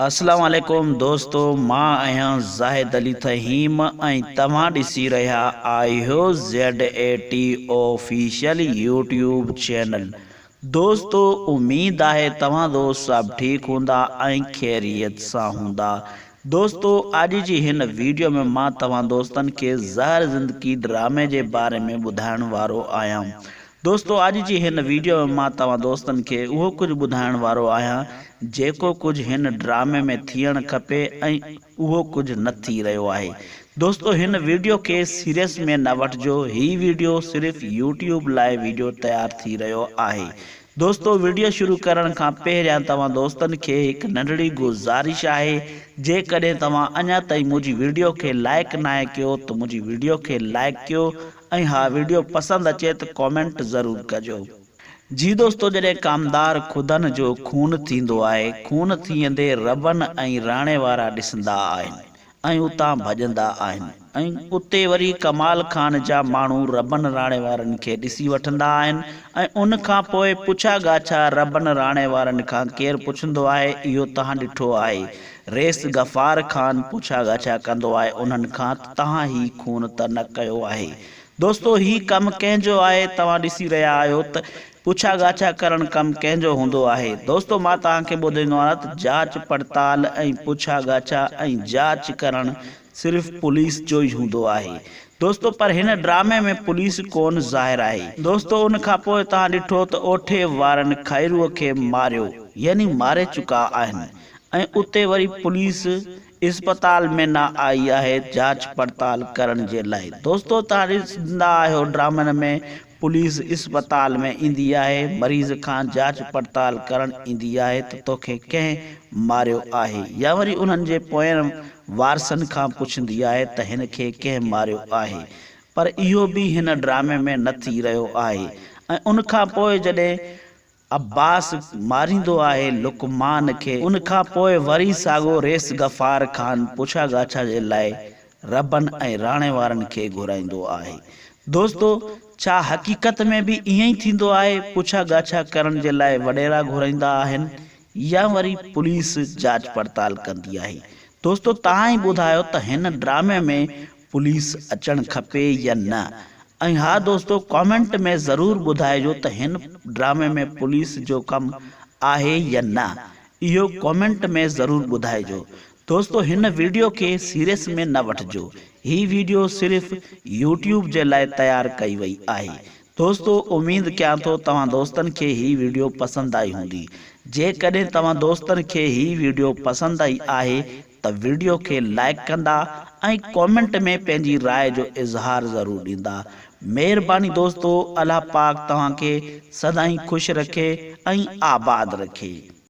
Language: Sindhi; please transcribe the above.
اسلام عليڪم دوستو مان آهيان زاهد علي ٿهيم ۽ توهان ڏسي رهيا آهيو Z A T official YouTube channel دوستو اميد آهي توهان دوست سڀ ٺيڪ هوندا ۽ خيريت سان هوندا دوستو اڄ جي هن ويڊيو ۾ مان توهان دوستن کي زهر زندگي ڊرامي جي باري ۾ ٻڌائڻ وارو آهيان دوستو اڄ جي هن ويڊيو ۾ مان توهان دوستن کي اهو ڪجهه ٻڌائڻ وارو آهيان جيڪو ڪجهه هن ڊرامي ۾ ٿيڻ کپي ۽ اهو ڪجهه نه ٿي رهيو آهي دوستو هن ويڊيو کي سيريس ۾ نه وٺجو هي ويڊيو صرف يوٽيوب لاء ويڊيو تيار ٿي رهيو آهي دوستو ويڊيو شروع ڪرڻ کان پهريان توهان دوستن کي هڪ ننڍڙي گذارش آهي جيڪڏهن توهان اڃا تائين منهنجي ويڊيو کي لائيڪ ناهي ڪيو ته منهنجي ويڊيو کي لائيڪ ڪيو ۽ ها ويڊيو پسند اچي ته ڪامينٽ ضرور ڪجو. جي دوستو جڏهن ڪامدار خدن جو خون ٿيندو آهي خون ٿيندي ربن ۽ راڻي وارا ڏسندا آهن ۽ اتان ڀڄندا آهن ۽ اتي وري ڪمال خان جا ماڻهو ربن راڻي وارن کي ڏسي وٺندا آهن ۽ ان کان پوء پڇا ڳاڇا ربن راڻي وارن کان ڪير پڇندو آهي اهو تهان ڏٺو آهي رئيس غفار خان پڇا ڳاڇا ڪندو آهي انهن کان ته توهان هي خون ته نه ڪيو آهي. دوستو هي ڪم ڪنهن جو آهي توهان ڏسي رهيا آهيو ته پڇا ڳاڇا ڪرڻ ڪم ڪنهن جو هوندو آهي. دوستو مان توهان کي ٻڌائيندو آهيان ته جاچ پڙتال ۽ پڇا ڳاڇا ۽ جاچ ڪرڻ صرف پوليس جو ئي هوندو آهي دوستو پر هن ڊرامي ۾ پوليس ڪون ظاهر آهي. دوستو ان کان پوء توهان ڏٺو ته اوٺي وارن خيروء کي ماريو يعني ماري چڪا آهن ۽ اتي وري پوليس اسپتال ۾ نه آئي آهي جاچ پڙتال ڪرڻ جي لاء دوستو توهان ڏسندا آهيو ڊرامن ۾ پوليس اسپتال ۾ ايندي آهي مريض کان جاچ پڙتال ڪرڻ ايندي آهي ته توکي ڪنهن ماريو آهي يا وري انهن جي پوين وارثن کان پڇندي آهي ته هن کي ڪنهن ماريو آهي پر اهو به هن ڊرامي ۾ نه ٿي رهيو آهي ۽ ان کان پوء جڏهن عباس ماريندو آهي لقمان کي. ان کان پوء وري ساڳو ريس غفار خان پڇا ڳاڇا جي لاء ربن ۽ راڻي وارن کي گهرائيندو آهي. دوستو ڇا حقيقت ۾ به ائين ئي ٿيندو آهي پڇا ڳاڇا ڪرڻ جي لاء وڏيرا گهرائيندا آهن يا وري پوليس جاچ پڙتال ڪندي آهي. دوستو توهان ئي ٻڌايو ته هن ڊرامي ۾ پوليس اچڻ کپي يا نه ۽ ها دوستو ڪامينٽ ۾ ضرور ٻڌائجو ته هن ڊرامي ۾ پوليس جو ڪم آهي يا نه اهو ڪامينٽ ۾ ضرور ٻڌائجو دوستو هن ويڊيو کي سيريس ۾ نه وٺجو هي ويڊيو صرف يوٽيوب جي لاء تيار ڪئي وئي آهي دوستو اميد ڪيان ٿو توهان دوستن کي هي ويڊيو پسند آئي هوندي جيڪڏهن توهان دوستن کي هي ويڊيو پسند آئي آهي ته وڊيو کي لائيڪ ڪندا ۽ ڪامينٽ ۾ پنهنجي راء جو اظهار ضرور ڏيندا مهرباني دوستو الله پاڪ توهان کي سدائين خوش رکي ۽ آباد رکي.